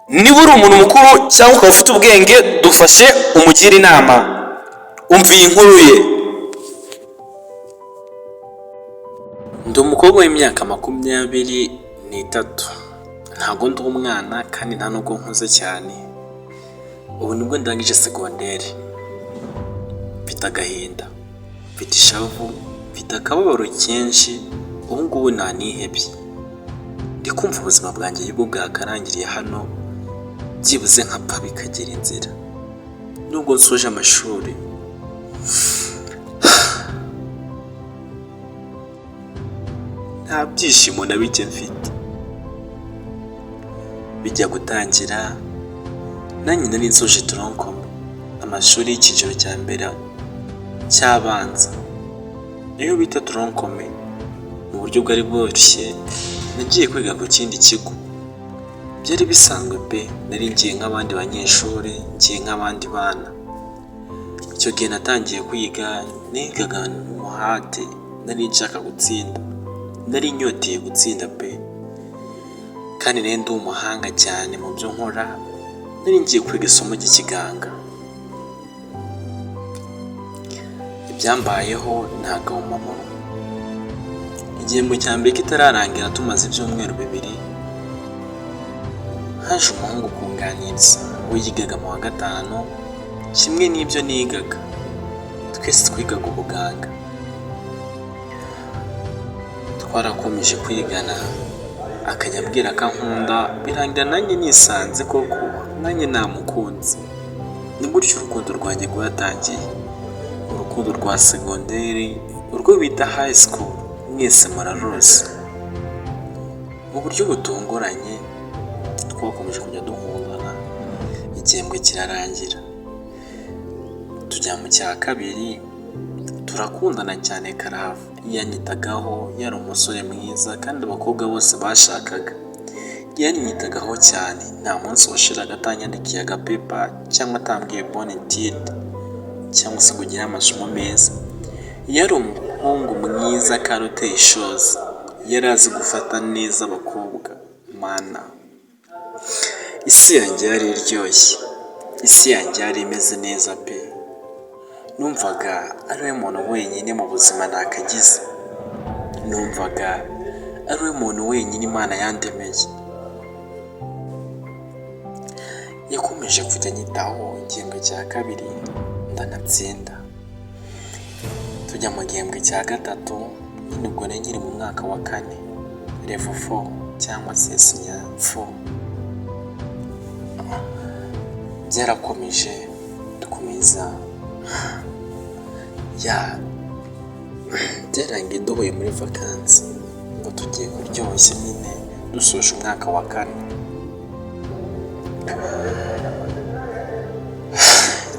Niba uri umuntu mukuru cyangwa ukaba ufite ubwenge, dufashe umugire inama. Umva iyi nkuru ye. Ndi umukobwa w'imyaka 23, ntabwo ndi umwana kandi nta nubwo nkuze cyane, ubu nibwo ndangije segonderi, mfite agahinda, mfite ishavu, mfite akababaro kenshi, ubu ngubu nanihebye, ndi kumva ubuzima bwanjye aribwo bwakarangiriye hano, byibuze nkapfa bikagira inzira, nubwo nsoje amashuri. Nta byishimo na bike mfite. Bijya gutangira nanjye nari nsoje tronc-commun, amashuri y'icyiciro cya mbere cy'abanza, niyo bita tronc-commun. Mu buryo bwari bworoshye nagiye kwiga ku kindi kigo, byari bisanzwe pe, nari ngiye nk'abandi banyeshuri, ngiye nk'abandi bana. Icyo gihe natangiye kwiga, nigaga umuhate, nari nshaka gutsinda, nari nyoteye gutsinda pe, kandi nari ndi umuhanga cyane mu byo nkora, nari ngiye kwiga isomo ry'ikiganga. Ibyambayeho ni agahomamunwa. Igihembwe cya mbere kitararangira tumaze ibyumweru 2, haje umuhungu kunganiriza, we yigaga mu wa gatanu, kimwe n'ibyo nigaga, twese twigaga ubuganga. Twarakomeje kwigana, akajya ambwira ko ankunda, birangira nanjye nisanze koko nanjye namukunze. Ni gutyo urukundo rwanjye rwatangiye, urukundo rwa segonderi, urwo bita high school, mwese muraruzi. Mu buryo butunguranye twakomeje kujya dukundana, igihembwe kirarangira, tujya mu cya kabiri, turakundana cyane karahava, yanyitagaho, yari umusore mwiza kandi abakobwa bose bashakaga, yanyitagaho cyane, nta munsi washiraga atanyandikiye agapepa cyangwa atambwiye bonne étude cyangwa se ngo ugire amasomo meza. Yari umuhungu mwiza kandi uteye ishozi, yari azi gufata neza abakobwa, mana isi yanjye yari iryoshye, isi yanjye yari imeze neza pe, numvaga ari we muntu wenyine mu buzima nakagize, numvaga ari we muntu wenyine Imana yandemeye. Yakomeje kujya anyitaho, igihembwe cya kabiri ndanatsinda, tujya mu gihembwe cya gatatu, nyine ubwo nari nkiri mu mwaka wa kane, level 4 cyangwa se senior 4. Byarakomeje dukomeza, ya byarangiye duhuye muri vakansi ngo tugiye kuryoshya nyine dusoje umwaka wa kane.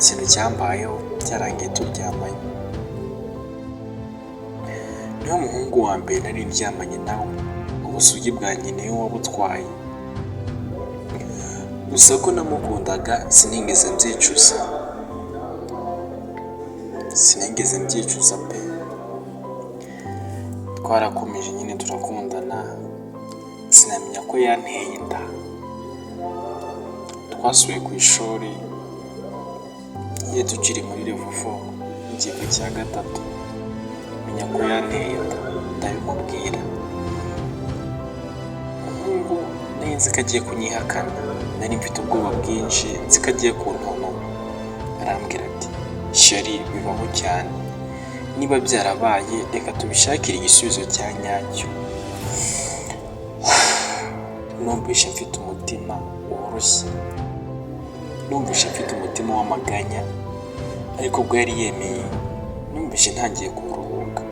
Ikintu cyambayeho byarangiye turyamanye, niwe muhungu wa mbere nari ndyamanye nawe, ubusugi bwanjye niwe wabutwaye, gusa ko namukundaga sinigeze mbyicuza, sinigeze mbyicuza pe, twarakomeje nyine turakundana, sinamenya ko yanteye inda. Twasubiye ku ishuri nyine tukiri muri level 4, igihembwe cya gatatu, menya ko yanteye inda ndabimubwira. Umuhungu nari nzi ko agiye kunyihakana, nari mfite ubwoba bwinshi nzi ko agiye kuntontoma, arambwira ati chérie bibaho cyane, niba byarabaye reka tubishakire igisubizo cya nyacyo. Numvise mfite umutima woroshye, numvise mfite umutima w'amaganya, ariko ubwo yari yemeye numvise ntangiye kuruhuka.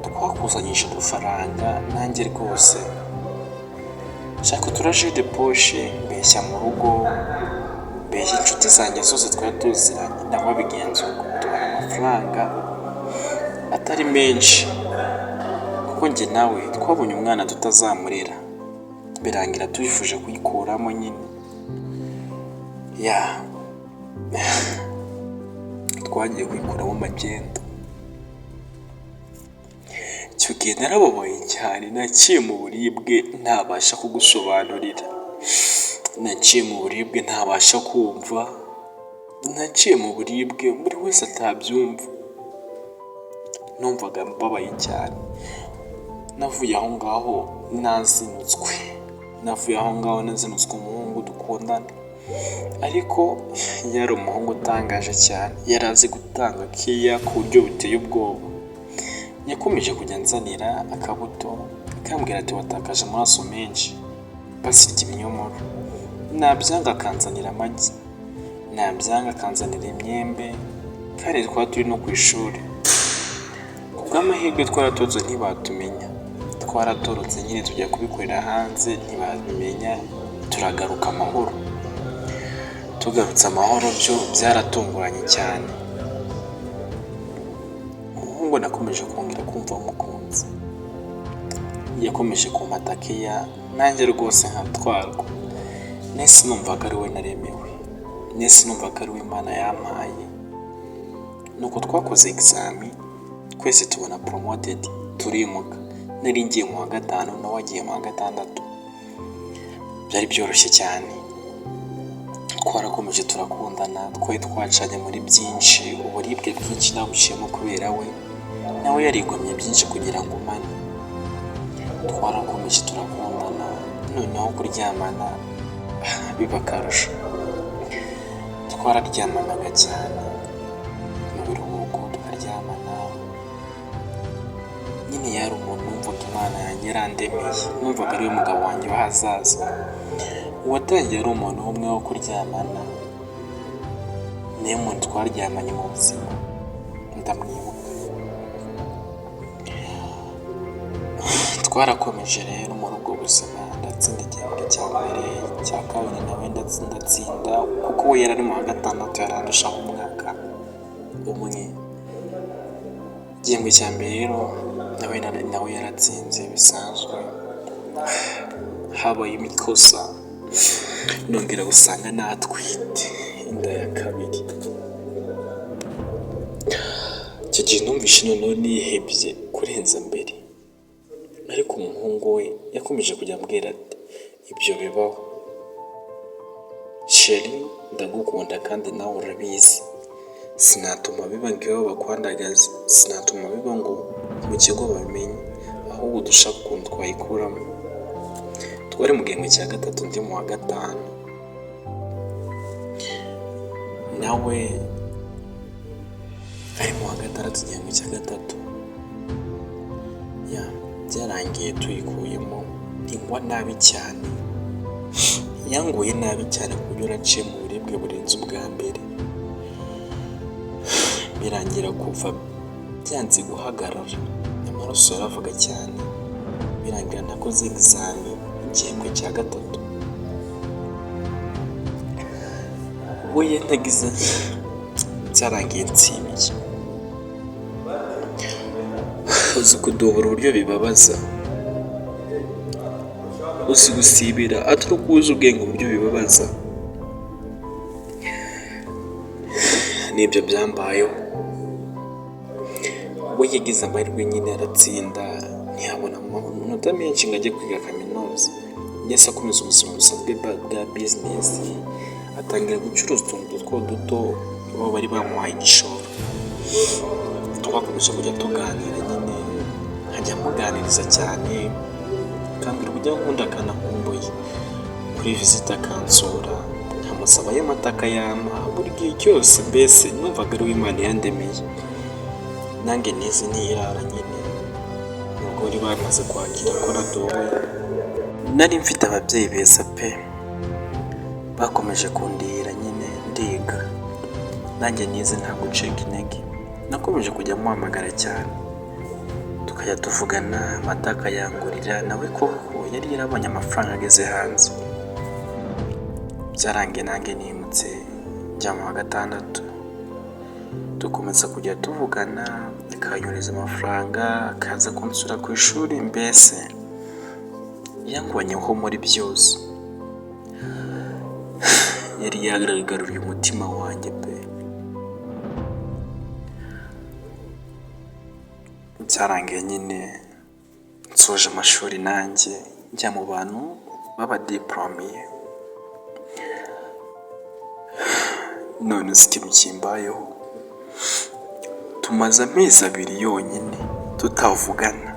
Twakusanyije udufaranga nanjye rwose nshaka uturargent de poche, mbeshya mu rugo, mbeshya inshuti zanjye zose twari tuziranye, nawe abigenza uko, tubona amafaranga atari menshi kuko njye nawe twabonye umwana tutazamurera, birangira tubifuje kuyikuramo nyine, ya twagiye kuyikuramo magendu. Icyo gihe narababaye cyane, naciye mu buribwe ntabasha kugusobanurira, Naciye mu buribwe ntabasha kumva, naciye mu buribwe buri wese atabyumva, numvaga mbabaye cyane. Navuye aho ngaho nazinutswe, navuye aho ngaho nazinutswe umuhungu dukundana, ariko yari umuhungu utangaje cyane, yari azi gutanga care ku buryo buteye ubwoba. Yakomeje kujya anzanira akabuto, akambwira ati: "Watakaje amaraso menshi, basi rya ibinyomoro." Nabyanga akanzanira amagi, nabyanga akanzanira imyembe, kandi twaba turi no ku ishuri. Ku bw'amahirwe twaratorotse ntibatumenya, twaratorotse nyine tujya kubikorera hanze ntibabimenya, turagaruka amahoro. Tugarutse amahoro byo byaratunguranye cyane. Umuhungu nakomeje kongera kumva mukunze, yakomeje kumpata care, nanjye rwose nkatwarwa. Nese numvaga ari we naremewe, nese numvaga ari we Imana yampaye. Nuko twakoze examen twese tubona promoted, turimuka. Nari ngiye mu wa gatanu, nawe agiye mu wa gatandatu, byari byoroshye cyane. Twarakomeje turakundana, twari twacanye muri byinshi, uburibwe bwinshi nabuciyemo kubera we, nawe yarigomye byinshi kugira ngo umane. Twarakomeje turakundana, noneho kuryamana biba akarusho. Twararyamanaga cyane mu biruhuko tukaryamana, nyine yari umuntu numvaga Imana yanjye yarandemeye, numvaga ari we mugabo wanjye w'ahazaza. Uwatangiye ari umuntu umwe wo kuryamana, niwe muntu twaryamanye mu buzima, ndamwibuka. Twarakomeje rero muri ubwo buzima, ndatsinda igihembwe cya mbere, icya kabiri nawe ndatsinda, kuko we yari ari mu wa gatandatu, yarandushaho umwaka umwe. Igihembwe cya mbere rero nawe yaratsinze bisanzwe, habayemo ikosa nongera gusanga natwite inda ya kabiri. Icyo gihe numvise noneho nihebye kurenza mbere, ariko umuhungu we yakomeje kujya ambwira ati: "Ibyo bibaho chérie, ndagukunda kandi nawe urabizi, sinatuma biba ngo iwabo bakwandagaze, sinatuma biba ngo mu kigo babimenye, ahubwo dushake ukuntu twayikuramo." Twari mu gihembwe cya gatatu, ndi mu wa gatanu, nawe ari mu wa gatandatu igihembwe cya gatatu. Ya byarangiye tuyikuyemo, ingwa nabi cyane, yanguye nabi cyane ku buryo naciye mu buribwe burenze ubwa mbere, birangira kuva byanze guhagarara, amaraso yaravaga cyane, birangira nakoze examen igihembwe cya gatatu. We yanagize byarangiye nsibiye. Uzi kudubura uburyo bibabaza, uzi gusibira atari uko uzi ubwenge uburyo bibabaza, nibyo byambayeho. We yagize amahirwe nyine aratsinda, ntiyabona amanota menshi ngo ajye kwiga kaminuza, yahise akomeza ubuzima busanzwe bwa business, atangira gucuruza utuntu duto duto iwabo bari bamuhaye igishoro. Twakomeje kujya tuganira nyine, nkajya muganiriza cyane, akambwira uburyo ankunda akanankumbuye, kuri visite akansura, nkamusaba ayo mata akayampa, buri gihe cyose mbese numvaga ari we Imana yandemeye. Nanjye nize nirara nyine, nubwo bari bamaze kwakira ko nadohoye. Nari mfite ababyeyi beza pe, bakomeje kundihira nyine ndiga, nanjye nize nta gucika intege. Nakomeje kujya muhamagara cyane, tukajya tuvugana, amata akayangurira, nawe koko yari yarabonye amafaranga ageze hanze. Byarangiye nanjye nimutse njya mu wa gatandatu, dukomeza kujya tuvugana, akanyohereza amafaranga, akaza kunsura ku ishuri, mbese yangwanyeho muri byose. Yari yarigaruriye umutima wanjye pe. Byarangiye nyine nsoje amashuri nanjye njya mu bantu b'abadiporomiye. None uzi ikintu kimbayeho? Tumaze amezi 2 yonyine tutavugana,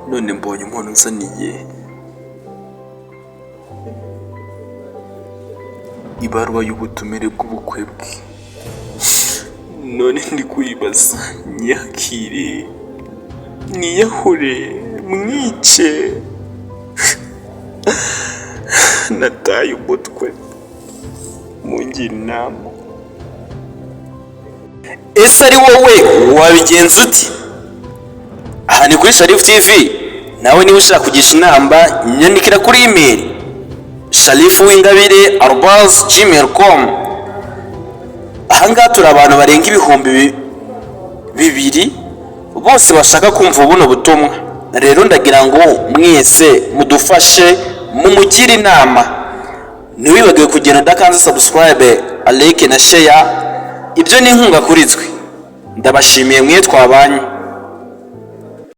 none mbonye umuntu unzaniye ibaruwa y'ubutumire bw'ubukwe bwe, none ndi kwibaza nyakire, niyahure, mwice, nataye umutwe, mungire inama. Ese ari wowe wabigenza ute? Aha ni kuri Sharifu TV. Nawe niba ushaka kugisha inama, nyandikira kuri email sharifuwingabire@gmail.com. Ahangaha turi abantu barenga 2000 bose bashaka kumva buno butumwa. Rero ndagira ngo mwese mudufashe mumugire inama. Ntiwibagiwe kugenda udakanze subscribe, like na share, ibyo ni inkunga kuri twe. Ndabashimiye mwe twabanye.